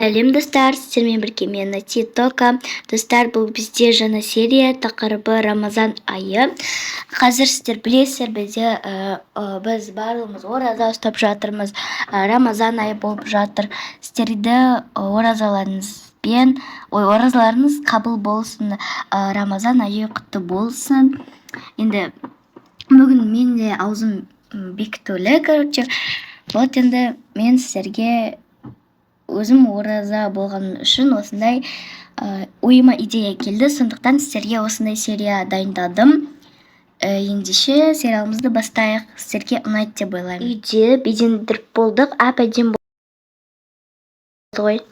Сәлем, достар! Сіздермен бірге мен, Титока. Достар, бұл бізде жаңа серия, тақырыбы Рамазан айы. Қазір сіздер білесіздер, бізде біз барлығымыз ораза ұстап жатырмыз. Рамазан айы болып жатыр. Сіздерді оразаларыңызбен, ой, оразаларыңыз қабыл болсын. Рамазан айы құтты болсын. Енді бүгін мен де аузым бекітулі, короче. Вот енді мен сіздерге өзім ораза болғаным үшін осындай ойыма идея келді, сондықтан сіздерге осындай серия дайындадым. Ендеше сериалымызды бастайық, сіздерге ұнайды деп ойлаймын. Үйде безендіріп болдық, әп әдемі болды ғой.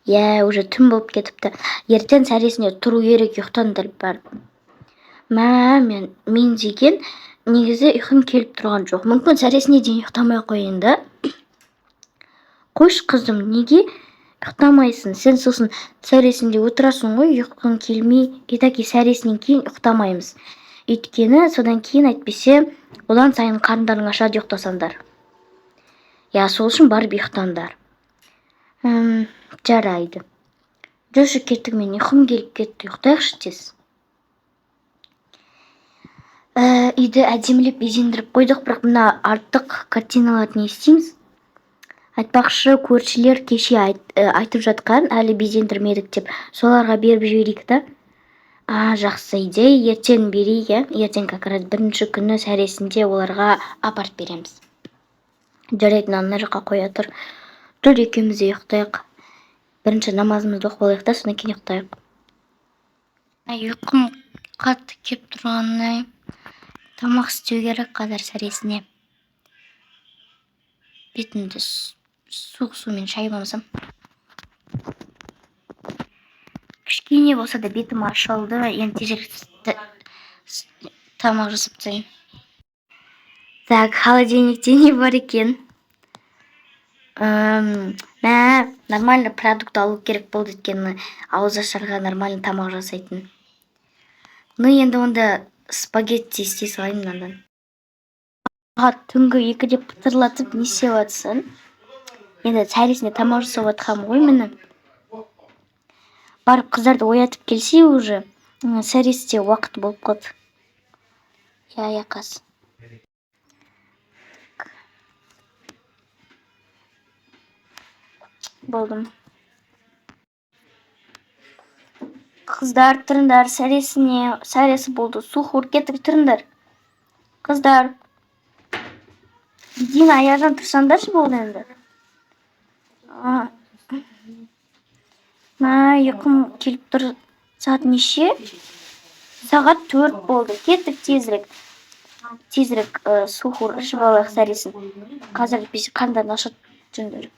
Иә, уже түн болып кетіпті. Ертең сәресіне тұру керек, ұйықтаңдар барып. Мә, мен деген негізі ұйқым келіп тұрған жоқ. Мүмкін, сәресіне дейін ұйықтамай ақ қояйын да. Қойшы, қызым, неге ұйықтамайсың? Сен сосын сәресінде отырасың ғой ұйқың келмей. И так и сәресінен кейін ұйықтамаймыз. Өйткені содан кейін, әйтпесе, одан сайын қарындарың ашады ұйықтасаңдар. Иә, сол үшін барып ұйықтаңдар. Жарайды. Жүрші, кеттік, мен ұйқым келіп кетті, ұйықтайықшы тез. Үйді әдемілеп безендіріп қойдық, бірақ мына артық картиналарды не істейміз? Айтпақшы, көршілер кеше айтып жатқан, әлі безендірмедік деп. Соларға беріп жіберейік та. А, жақсы идея, ертең берейік, иә? Ертең как раз бірінші күні сәресінде оларға апарып береміз. Жарайды, мынаны мына жаққа қоя тұр. Тұр, екеуміз де ұйықтайық. Бірінші намазымызды оқып алайық та, содан кейін ұйықтайық. Ұйқым қатты кеп тұрғанына, тамақ істеу керек қазір сәресіне. Бетімді суық сумен шайып алмасам. Кішкене болса да бетім ашылды. Енді тезірек тамақ жасап тастайын. Так, холодильникте не бар екен? Мә, нормально продукт алу керек болды, өйткені ауызашарға нормально тамақ жасайтын. Ну, енді онда спагетти істей салайын мынадан. Сағат түнгі 2-де пытырлатып не істеп жатсың? Енді сәресіне тамақ жасап жатқанмын ғой, міне. Барып қыздарды оятып келсе уже, сәресте уақыт болып қалды. Иә, иә, қас. Болдым. Қыздар, тұрыңдар, сәресіне, сәресі болды. Сухур, кеттік, тұрыңдар. Қыздар. Дина, Аяжан, тұрсаңдаршы, болды енді. Мә, ұйқым келіп тұр. Сағат неше? Сағат 4 болды. Кеттік тезірек. Тезірек сухур ішіп алайық сәресін. Қазір біз қандарын ашады жүріңдер.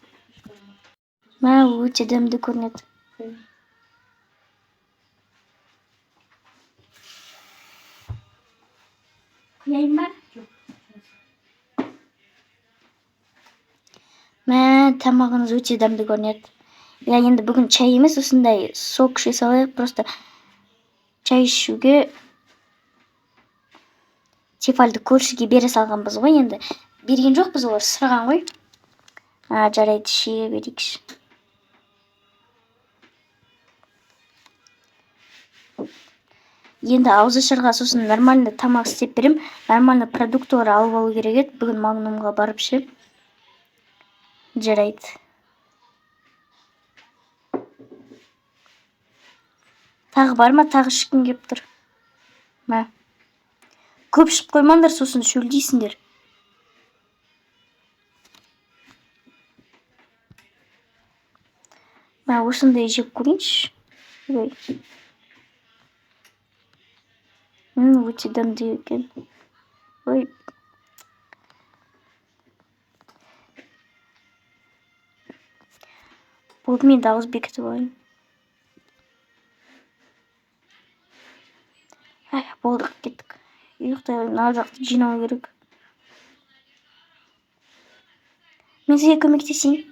Мә, өте дәмді көрінеді. Құяйын ба? Мә, тамағыңыз өте дәмді көрінеді. Иә, енді бүгін чай емес, осындай сок іше салайық. Просто чай ішуге Тефальді көршіге бере салғанбыз ғой енді. Берген жоқпыз, олар сұраған ғой. А, жарайды, іше берейікші. Енді ауызашарға сосын нормально тамақ істеп берем. Нормально продуктылар алып алу керек еді. Бүгін Магнумға барып ше. Жарайды. Тағы бар ма? Тағы ішкім кеп тұр. Мә. Көп ішіп қоймаңдар, сосын шөлдейсіңдер. Мә, осындай жеп көрейінші. Ой. Өте дәмді екен. Ой. Болды, мен де ауыз бекітіп алайын. Әй, болдық, кеттік. Ұйықтай, мына жақты жинау керек. Мен сізге көмектесейін.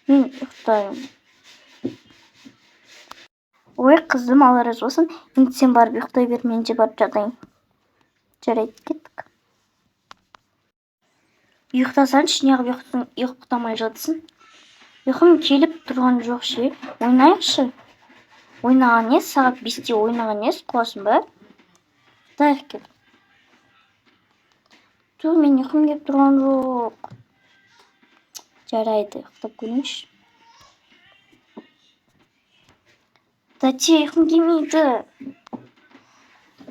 Мен ұйықтаймын. Ой, қызым, Алла разы болсын. Енді сен барып ұйықтай бер, мен де барып жатайын. Жарайды, кеттік. Ұйықтасаңшы, неғып ұйықтамай жатсың? Ұйқым келіп тұрған жоқ ше. Ойнайықшы. Ойнаған несі, сағат 5-те ойнаған несі, қуасың ба? Ұйықтайық кел. Ту, мен ұйқым келіп тұрған жоқ. Жарайды, ұйықтап көрейінші. Тәте, ұйқым келмейді.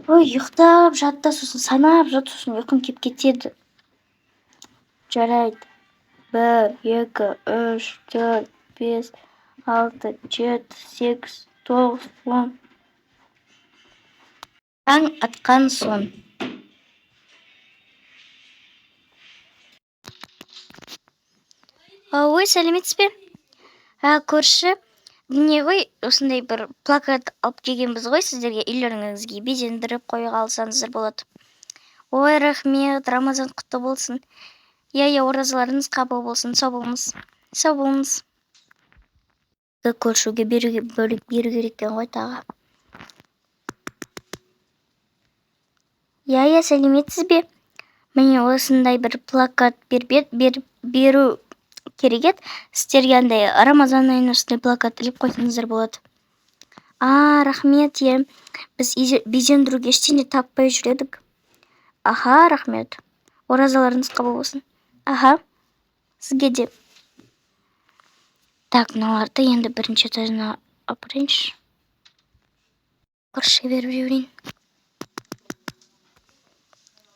Ой, ұйықтап жат та, сосын санап жат, сосын ұйқым келіп кетеді. Жарайды. 1, 2, 3, 4, 5, 6, 7, 8, 9, 10. Таң атқан соң. Ой, сәлеметсіз бе? Көрші, не ғой, осындай бір плакат алып келгенбіз ғой сіздерге, үйлеріңізге безендіріп қоюға алсаңыздар болады. Ой, рахмет, Рамазан құтты болсын. Иә, оразаларыңыз қабыл болсын. Сау болыңыз. Сау болыңыз. Көршіге беру керек екен ғой тағы. Иә, сәлеметсіз бе? Міне осындай бір плакат беру керек еді. Сіздерге андай Рамазан айының осындай плакат іліп қойсаңыздар болады. Рахмет, иә. Біз безендіруге ештеңе таппай жүр едік. Аха, рахмет. Оразаларыңыз қабыл болсын. Аха, сізге де. Так, мыналарды енді бірінші этажына апарайыншы. Көршіге беріп жіберейін.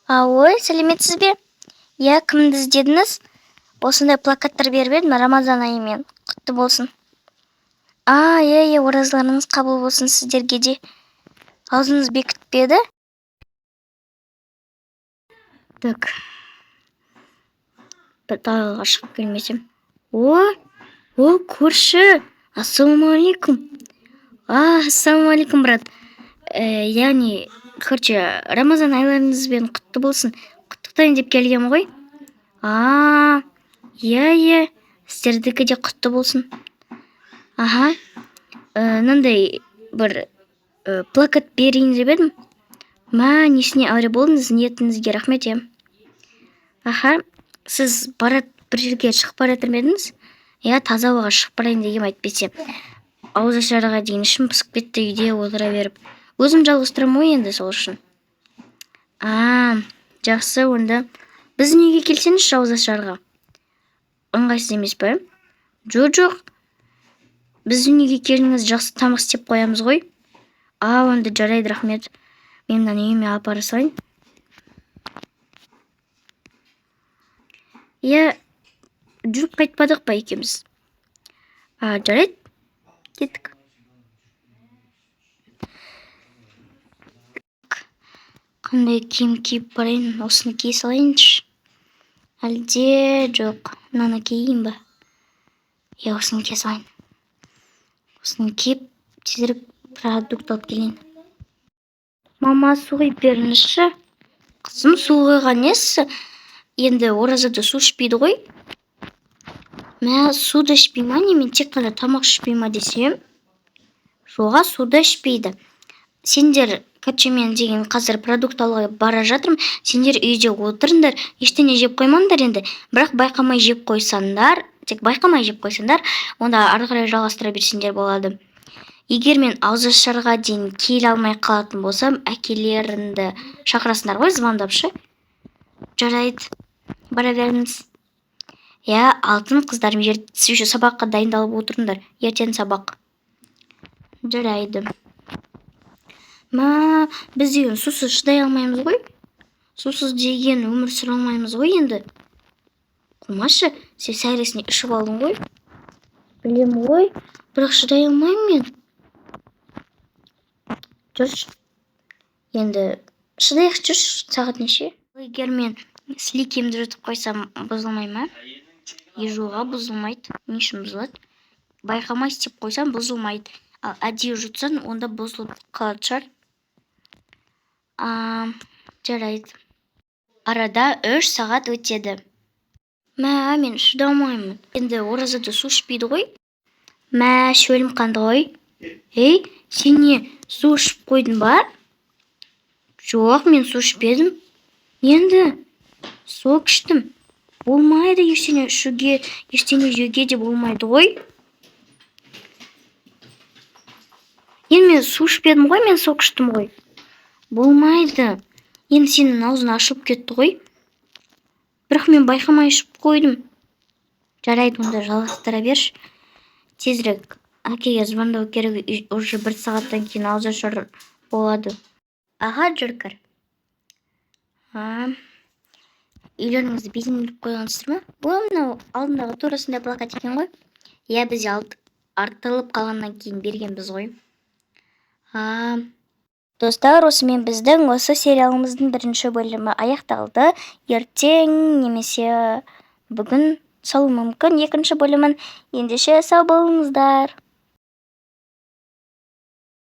Ой, сәлеметсіз бе? Иә, кімді іздедіңіз? Осындай плакаттар беріп едім Рамазан айымен. Құтты болсын. Иә, оразаларыңыз қабыл болсын сіздерге де. Аузыңыз бекітпеді. Так. Бір далаға шығып келмесем. О, көрші. Ассалаумағалейкум. Ассалаумағалейкум, брат. Яғни, короче, Рамазан айларыңызбен құтты болсын. Құттықтайын деп келгем ғой. Иә, сіздердікі де құтты болсын. Аха. Мынандай бір плакат берейін деп едім. Мә, несіне әуре болдыңыз, ниетіңізге рахмет, иә. Аха, сіз барат бір жерге шығып бара жатыр ма едіңіз? Иә, таза ауаға шығып барайын дегем, әйтпесе ауызашарға дейін ішім пысып кетті үйде отыра беріп. Өзім жалғыз тұрамын ғой енді сол үшін. Жақсы, онда біздің үйге келсеңізші ауызашарға. Ыңғайсыз емес пе? Жоқ. Біздің үйге келіңіз, жақсы тамақ істеп қоямыз ғой. Онда жарайды, рахмет. Мен мынаны үйіме апара салайын. Иә, жүріп қайтпадық па екеуміз? Жарайды, кеттік. Қандай киім киіп барайын? Осыны кие салайыншы. Әлде жоқ, мынаны киейін ба? Иә, осыны кие салайын. Осыны киіп, тезірек продукт алып келейін. Мама, су құйып беріңізші. Қызым, су құйған несі? Енді оразада су ішпейді ғой. Мә, су да ішпей ма, не мен тек қана тамақ ішпей ма десем? Жоға, су да ішпейді. Сендер, короче, мен деген қазір продукт алуға бара жатырмын. Сендер үйде отырыңдар, ештеңе жеп қоймаңдар енді. Бірақ байқамай жеп қойсаңдар, тек байқамай жеп қойсаңдар, онда ары қарай жалғастыра берсеңдер болады. Егер мен ауызашарға дейін келе алмай қалатын болсам, әкелеріңді шақырасыңдар ғой, звондап шы. Жарайды, бара беріңіз. Иә, алтын қыздарым, еще сабаққа дайындалып отырыңдар. Ертең сабақ. Жарайды. Мә, біз деген сусыз шыдай алмаймыз ғой. Сусыз деген өмір сүре алмаймыз ғой енді. Қумашы, сен сәресіне ішіп алдың ғой. Білем ғой, бірақ шыдай алмаймын мен. Жүрші. Енді шыдайық, жүрші, сағат неше? Егер мен сілекейімді жұтып қойсам, бұзылмай ма? Жоға, бұзылмайды. Не үшін бұзылады? Байқамай істеп қойсам бұзылмайды. Ал әдейі жұтсаң, онда бұзылып қалатын шығар. Жарайды. Арада 3 сағат өтеді. Мә, мен шыдамаймын. Енді оразада су ішпейді ғой. Мә, шөлім қанды ғой. Ей, сен не, су ішіп қойдың ба? Жоқ, мен су ішпедім. Енді сок іштім. Болмайды ештеңе ішуге, ештеңе жеуге де болмайды ғой. Енді мен су ішпедім ғой, мен сок іштім ғой. Болмайды. Енді сенің аузың ашылып кетті ғой. Бірақ мен байқамай ішіп қойдым. Жарайды, онда жалғастыра берші. Тезірек әкеге звондау керек, уже бір сағаттан кейін ауызашар болады. Аға, жүр, кір. А, үйлеріңізді безендіріп қойғансыздар ма? Бұл мынау алдындағы тура сондай плакат екен ғой. Иә, бізде артылып қалғаннан кейін бергенбіз ғой. А, достар, осымен біздің осы сериалымыздың бірінші бөлімі аяқталды. Ертең немесе бүгін салуым мүмкін екінші бөлімін. Ендеше, сау болыңыздар.